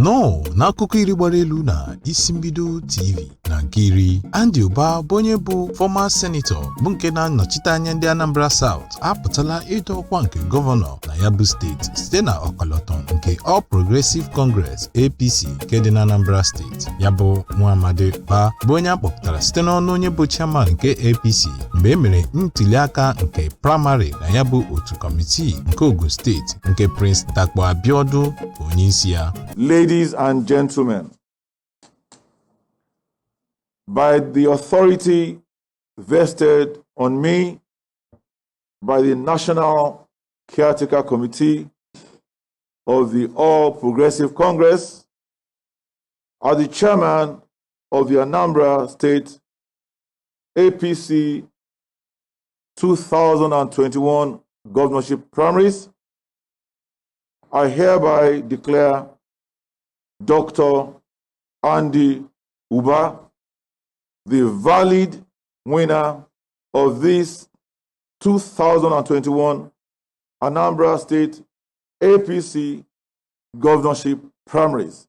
No, n'akụkọ iri gbara elu na isi mbido TV na nke iri, Andy Uba bụ onye bụ former senator bụ nke na-anọchite anya ndị Anambra South apụtala ịdọ ọkwa nke gọvanọ na ya bụ steeti site na ọkọlọtọ nke All Progressive Congress APC nke dị na Anambra steeti. Ya bụ nwa amadi Uba bụ onye akpọpụtara site n'ọnụ onye bụ chairman nke APC mgbe e mere ntuli aka nke primary na ya bụ otu kọmitii nke Ogun steeti nke Prince Dakpo Abiodun bụ onye isi ya. Ladies and gentlemen, by the authority vested on me by the National Caretaker Committee of the All Progressive Congress, as the chairman of the Anambra State APC 2021 governorship primaries, I hereby declare Dr. Andy Uba the valid winner of this 2021 Anambra State APC governorship primaries.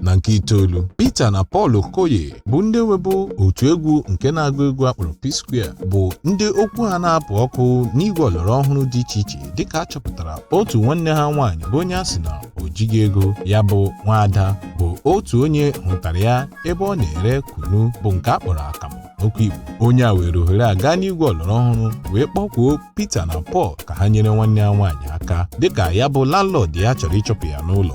Na nke itoolu, Peter na Paul Okoye bụ ndị webụ otu egwu nke na-agụ egwu akpọrọ P-Square bụ ndị okwu ha na-apụ ọkụ n'igwe ọlọrọ ọhụrụ dị iche iche dịka a chọpụtara otu nwanne ha nwaanyị bụ onye asị na o jighị ego. Ya bụ nwaada bụ otu onye hụtara ya ebe ọ na-ere kunu bụ nke akpọrọ akamụ n'okwu Igbo. Onye a were ohere a gaa n'igwe ọlọrọ ọhụrụ wee kpọkwuo Peter na Paul ka ha nyere nwanne ha nwaanyị aka dịka ya bụ landlord ya chọrọ ịchọpụ ya n'ụlọ.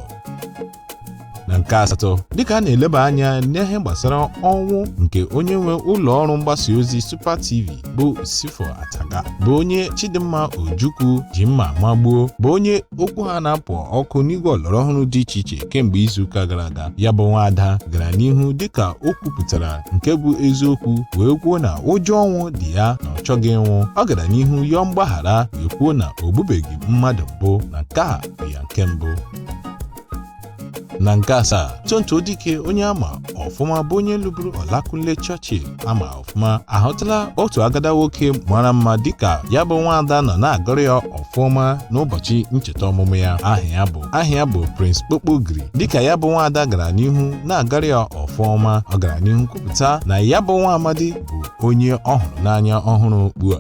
Na nke asatọ, dịka a na-eleba anya n'ihe gbasara ọnwụ nke onye nwe ụlọ ọrụ mgbasa ozi Super TV bụ Usifo Ataga bụ onye Chidimma Ojukwu ji mma magbuo bụ onye okwu ha na-apụ ọkụ n'igwe ọlọrọ ọhụrụ dị iche iche kemgbe izuụka gara aga. Ya bụ nwaada gara n'ihu dịka o kwupụtara nke bụ eziokwu wee kwuo na ụjọ ọnwụ dị ya na ọ chọghị ịnwụ. Ọ gara n'ihu yọọ mgbaghara wee kwuo na o gbubeghị mmadụ mbụ na nke a bụ ya nke mbụ. Na nke asaa, Tonto Dike onye ama ọfụma bụ onye lụburu Olakunle Churchill ama ọfụma ahụtala otu agada nwoke mara mma dịka ya bụ nwaada nọ na-agọrọ ya ọfụma n'ụbọchị ncheta ọmụmụ ya. Aha ya bụ Prince Kpokpogiri. Dịka ya bụ nwaada gara n'ihu na-agọrọ ya ọfụma, ọ gara n'ihu kwupụta na ya bụ nwa amadi bụ onye ọ hụrụ n'anya ọhụrụ ugbu a.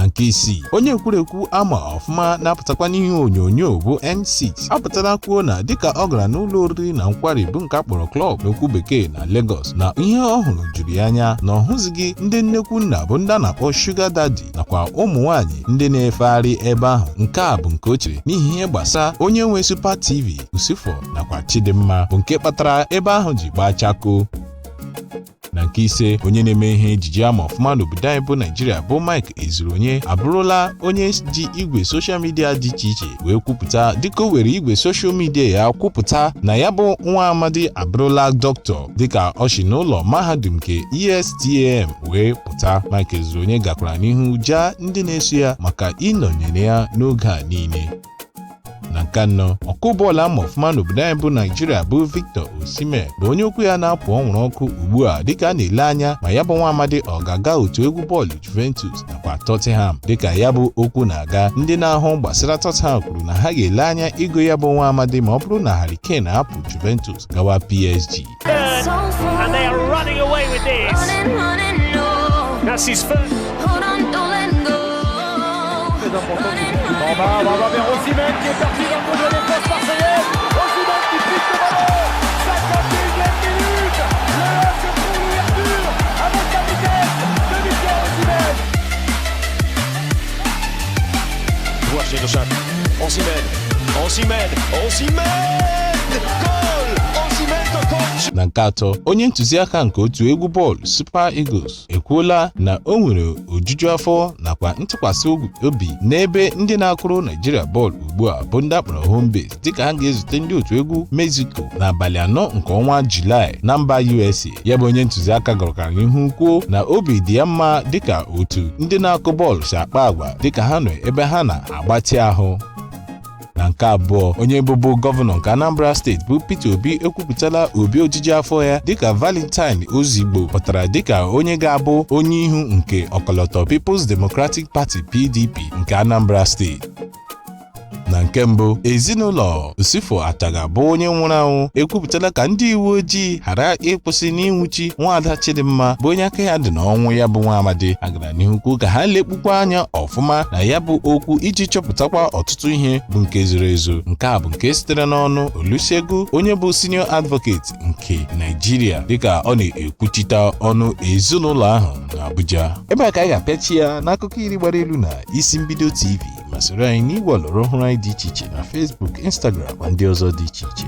Nke isii, onye ekwurekwu ama ọfụma na-apụtakwa n'ihe onyonyo bụ N6 apụtara kwuo na dịka ọ gara n'ụlọ oriri na nkwari bụ nke akpọrọ Club n'okwu bekee na Lagos na ihe ọ hụrụ juru ya anya na ọ hụzighị ndị nnekwu nna bụ ndị a na-akpọ Sugar Daddy nakwa ụmụ nwaanyị ndị na-efegharị ebe ahụ. Nke a bụ nke o chere n'ihi ihe gbasa onye nwe Super TV Usifo nakwa Chidimma bụ nke kpatara ebe ahụ ji gbaa chakoo. Na nke ise, onye na-eme ihe ejiji ama ọfụma n'obodo anyị bụ Naijiria bụ Mike Ezinulo abụrụla onye ji igwe soshal midia dị iche iche wee kwupụta dịka o were igwe soshal midia ya kwupụta na ya bụ nwa amadi abụrụla dọkịta dịka ọ si n'ụlọ mahadum nke ESTM wee pụta. Mike Ezinulo gakwara n'ihu jaa ndị na-eso ya maka ịnọnyere ya n'oge a niile. Na nke anọ, ọkụ bọọlụ ama ọfụma n'obodo anyị bụ Naijiria bụ Victor Osimhen bụ onye okwu ya na-apụ ọnwụrụ ọkụ ugbu a dịka a na-ele anya ma ya bụ nwa amadi ọ ga-aga otu egwu bọọlụ Juventus nakwa Tottenham. Dịka ya bụ okwu na-aga, ndị na-ahụ gbasara Tottenham kwuru na ha ga-ele anya igo ya bụ nwa amadi ma ọ bụrụ na Harry Kane hapụ Juventus gawa PSG. On va vers Osimhen qui est parti dans le jeu des postes marseillais. Osimhen qui pique le ballon. 51e minute. Le match pour l'ouverture avec la vitesse de Michael Osimhen. Właśnie do szatni. Osimhen. Goal! Osimhen to kończy. Na nke atọ, onye ntụziaka nke otu egwu bọọlụ Super Eagles ekwuola na o nwere ojuju afọ nakwa ntụkwasị obi n'ebe ndị na-akụrụ Naijiria bọọlụ ugbu a bụ ndị akpọrọ home base dịka ha ga-ezute ndị otu egwu Mexico n'abalị 4 nke ọnwa Julaị na mba USA. Ya bụ onye ntụziaka gọrọkara n'ihu kwuo na obi dị ya mma dịka otu ndị na-akụ bọọlụ si akpa agwa dịka ha nọ ebe ha na-agbatị ahụ. Na nke abụọ, onye bụbu gọvanọ nke Anambra steeti bụ Peter Obi ekwupụtala obi ojiji afọ ya dịka Valentine Ezigbo pụtara dịka onye ga-abụ onye ihu nke ọkọlọtọ People's Democratic Party PDP nke Anambra steeti. Na nke mbụ, Ezinulo Usifo Ataga bụ onye nwụrụ anwụ ekwupụtala ka ndị uwe ojii ghara ịkwụsị n'ịnwụchi nwaada Chidimma bụ onye aka ya dị n'ọnwụ ya bụ nwa amadi. Agara n'ihu kwuo ka ha lekpukwa anya ọfụma na ya bụ okwu iji chọpụtakwa ọtụtụ ihe bụ nke zoro ezo. Nke a bụ nke sitere n'ọnụ Olusegun, onye bụ senior advocate nke Nigeria, dịka ọ na-ekwuchite ọnụ ezinụlọ ahụ n'Abuja. Ebe a ka anyị ga-apịachi ya n'akụkọ iri gbara elu na Isi Mbido TV. Ma soro anyị n'igwe ọlọrọ ọhụrụ anyị dị iche iche na Facebook, Instagram na ndị ọzọ dị iche iche.